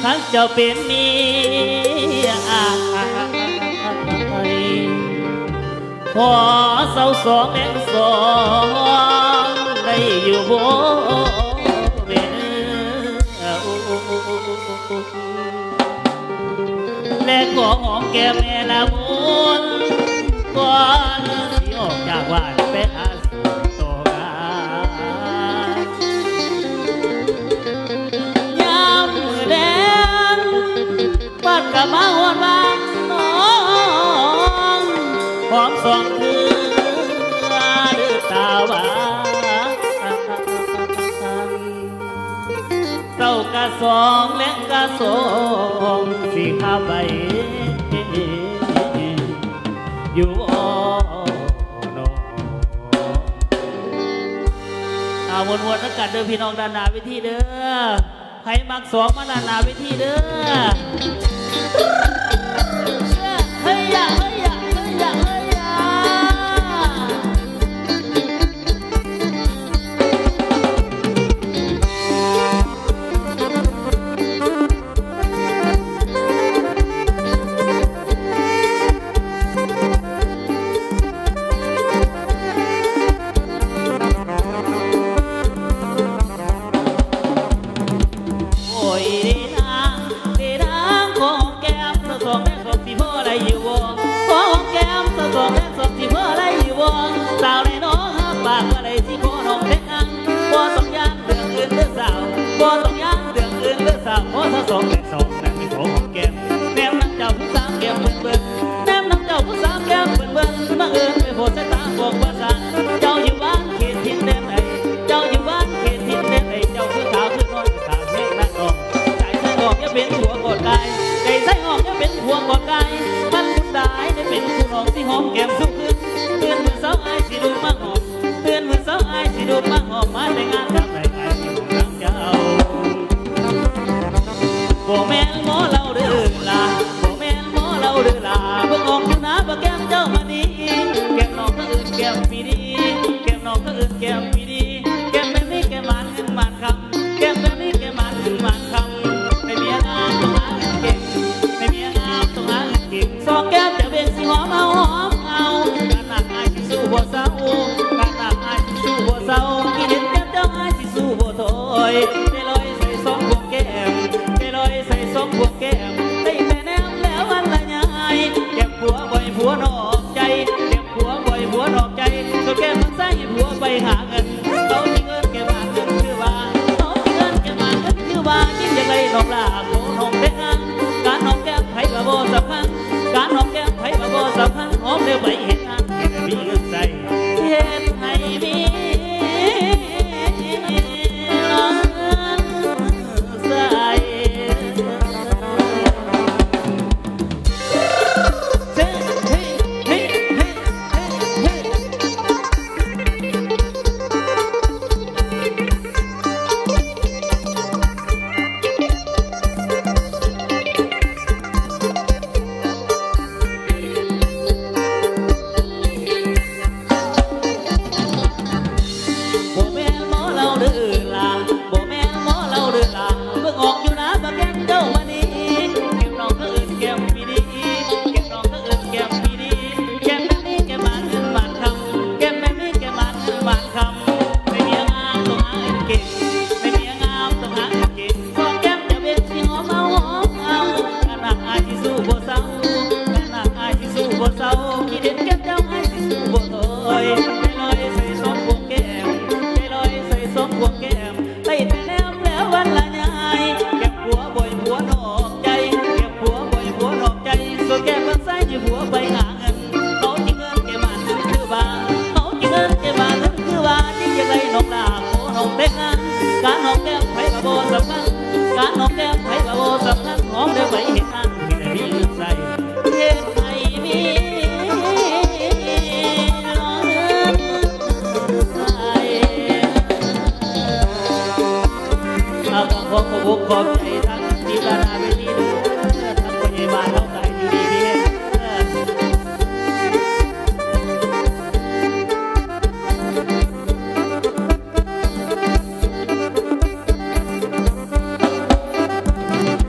ຄັນເຈົ້າເປັນເມຍອ້າຍ ຂໍເຊົາສອງແລງສອງ ໄດ້ຢູ່ບໍ່ແມ່ເອີຍ? ແລະຂໍຫອມແກ້ມແມ່ລະມົນ ກ່ອນຊິອອກຈາກບ້ານໄປຫາສູ່ຕໍ່ງານ. ຍາມມື້ແລງ ບາດກະມາຮອດບ້ານນ້ອງ ຫອມສອງເທື່ອເດີຕາຫວານ. ເຊົ້າກະສອງ ແລງກະສອງ ຊິພາໄປຢູ່ບໍ່ນ້ອງ? ອ່າ ມ່ວນໆນຳກັນເດີພີ່ນ້ອງ ດ້ານໜ້າເວທີເດີ. ໃຜມັກສອງ ມາດ້ານໜ້າເວທີເດີ. ເຮີຍຢາ ເຮີຍຢາ ເຮີຍຢາ ເຮີຍຢາ. ໂອ້ຍເດນາງ ເດນາງ ຂໍຫອມແກ້ມສອງແລງສອງຊິພໍໄດ້ຢູ່ບໍ່? ຂໍຫອມແກ້ມສອງແລງສອງຊິພໍໄດ້ຢູ່ບໍ່? ສາວນ້ອຍນ້ອງຫາກປາກວ່າໄດ້ຊິຂໍນ້ອງແຕ່ງງານ. ບໍ່ຕ້ອງຢ້ານເລື່ອງອື່ນເດີສາວ ບໍ່ຕ້ອງຢ້ານເລື່ອງອື່ນເດີສາວ ຂໍສາວສອງແລງສອງນັ້ນຂໍຫອມແກ້ມ. ແນມນາງເຈົ້າຜູ້ສາວແກ້ມເບິ່ງໆ ແນມນາງເຈົ້າຜູ້ສາວແກ້ມເບິ່ງໆ ບັງເອີນໄປພໍດສາຍຕາຂອງປາສາດ. ເຈົ້າຢູ່ບ້ານເຂດຖິ່ນແດນໃດ? ເຈົ້າຢູ່ບ້ານເຂດຖິ່ນແດນໃດ? ເຈົ້າຄືຂາວຄືນ້ອຍ ສາວແຮງນາງນ້ອງ ໃຈໃສຫອມຢ່າເປັນຜົວກອດກາຍ ໃຈໃສຫອມຢ່າເປັນຜົວກອດກາຍ. ຄັນບຸນຕາຍໄດ້ເປັນຄູ່ນ້ອງ ຊິຫອມແກ້ມສູ່ຄືນ. ຕື່ນມື້ເຊົ້າອ້າຍຊິລຸກມາຫອມ ຕື່ນມື້ເຊົ້າອ້າຍຊິລຸກມາຫອມ ມາແຕ່ງງານກັບໃຜ ອ້າຍຊິຫອມນາງເຈົ້າ. ບໍ່ແມ່ນໝໍເຫຼົ້າເດີລາ ບໍ່ແມ່ນໝໍເຫຼົ້າເດີລາ ເບິ່ງອອກຢູ່ໜ້າວ່າແກ້ມເຈົ້າມະນີ. ແກ້ມນ້ອງເຂົາເອີ້ນແກ້ມປີດີ ແກ້ມນ້ອງເຂົາເອີ້ນແກ້ມປີດີ ແກ້ມແບບນີ້ແກ້ມໝານເງິນໝານຄຳ ແກ້ມແບບນີ້ແກ້ມໝານເງິນໝານຄຳ. ໃຫ້ເມຍງາມຕ້ອງຫາເງິນເກັ່ງ ໃຫ້ເມຍງາມຕ້ອງຫາເງິນເກັ່ງ. ສອງແກ້ມຈະເບັງຊິຫອມເອົາ ຫອມເອົາ ຄັນຮັກອ້າຍຊິສູ້ບໍ່ເຊົາ ຄັນຮັກອ້າຍຊິສູ້ບໍ່ເຊົາ. ກິເຫັນແກ້ມເຈົ້າອ້າຍຊິສູ້ບໍ່ຖອຍ ໄດ້ລອຍໃສ່ສອງພວງແກ້ມ ໄດ້ລອຍໃສ່ສອງພວງແກ້ມ. ໄດ້ແຕ່ແນມແລ້ວອັນລະຍາຍ ແກ້ມຜົວບໍ່ໃຫ້ຜົວນອກໃຈ ແກ້ມຜົວບໍ່ໃຫ້ຜົວນອກໃຈ. ສ່ວນແກ້ມທາງຊ້າຍໃຫ້ຜົວໄປຫາເງິນ ເອົາທີ່ເງິນແກ້ມຫາເງິນຄືວ່າ ເອົາທີ່ເງິນແກ້ມຫາເງິນຄືວ່າ. ຈິງຢາກໄດ້ນ້ອງຫຼ້າ ຂໍນ້ອງແຕ່ງງານ. ການຫອມແກ້ມໃຜວ່າບໍ່ສຳຄັນ ການຫອມແກ້ມໃຜວ່າບໍ່ສຳຄັນ. ຫອມແລ້ວໄປເຮັດງານ ເຮັດໃຫ້ມີເງິນໃຊ້ ເຮັດໃຫ້ມີເງິນໃຊ້. ບໍ່ແມ່ນໝໍເຫຼົ້າເດີລາ ບໍ່ແມ່ນໝໍເຫຼົ້າເດີລາ ເບິ່ງອອກຢູ່ໜ້າວ່າແກ້ມເຈົ້າມະນີ. ແກ້ມນ້ອງເຂົາເອີ້ນແກ້ມປີດີ ແກ້ມນ້ອງເຂົາເອີ້ນແກ້ມປີດີ ແກ້ມແບບນີ້ແກ້ມໝານເງິນໝານຄຳ ແກ້ມແບບນີ້ແກ້ມໝານເງິນໝານຄຳ. ໃຫ້ເມຍງາມຕ້ອງຫາເງິນເກັ່ງ ໃຫ້ເມຍງາມຕ້ອງຫາເງິນເກັ່ງ. ສອງແກ້ມຈະເບັງຊິຫອມເອົາ ຫອມເອົາ ຄັນຮັກອ້າຍຊິສູ້ບໍ່ເຊົາ ຄັນຮັກອ້າຍຊິສູ້ບໍ່ເຊົາ. ຄິດເຫັນແກ້ມເຈົ້າອ້າຍຊິສູ້ບໍ່ຖອຍ ໄດ້ລອຍໃສ່ສອງພວງແກ້ມ ໄດ້ລອຍໃສ່ສອງພວງແກ້ມ. ໄດ້ແຕ່ແນມແລ້ວວັນລະຍາຍ ແກ້ມຜົວບໍ່ໃຫ້ຜົວນອກໃຈ ແກ້ມຜົວບໍ່ໃຫ້ຜົວນອກໃຈ. ສ່ວນແກ້ມທາງຊ້າຍໃຫ້ຜົວໄປຫາເງິນ ເອົາທີ່ເງິນແກ້ມໝານເງິນຄືວ່າ ເອົາທີ່ເງິນແກ້ມໝານເງິນຄືວ່າ. ຈິງຢາກໄດ້ນ້ອງຫຼ້າ ຂໍນ້ອງແຕ່ງງານ. ການຫອມແກ້ມໃຜວ່າບໍ່ສຳຄັນ ການຫອມແກ້ມໃຜວ່າບໍ່ສຳຄັນ.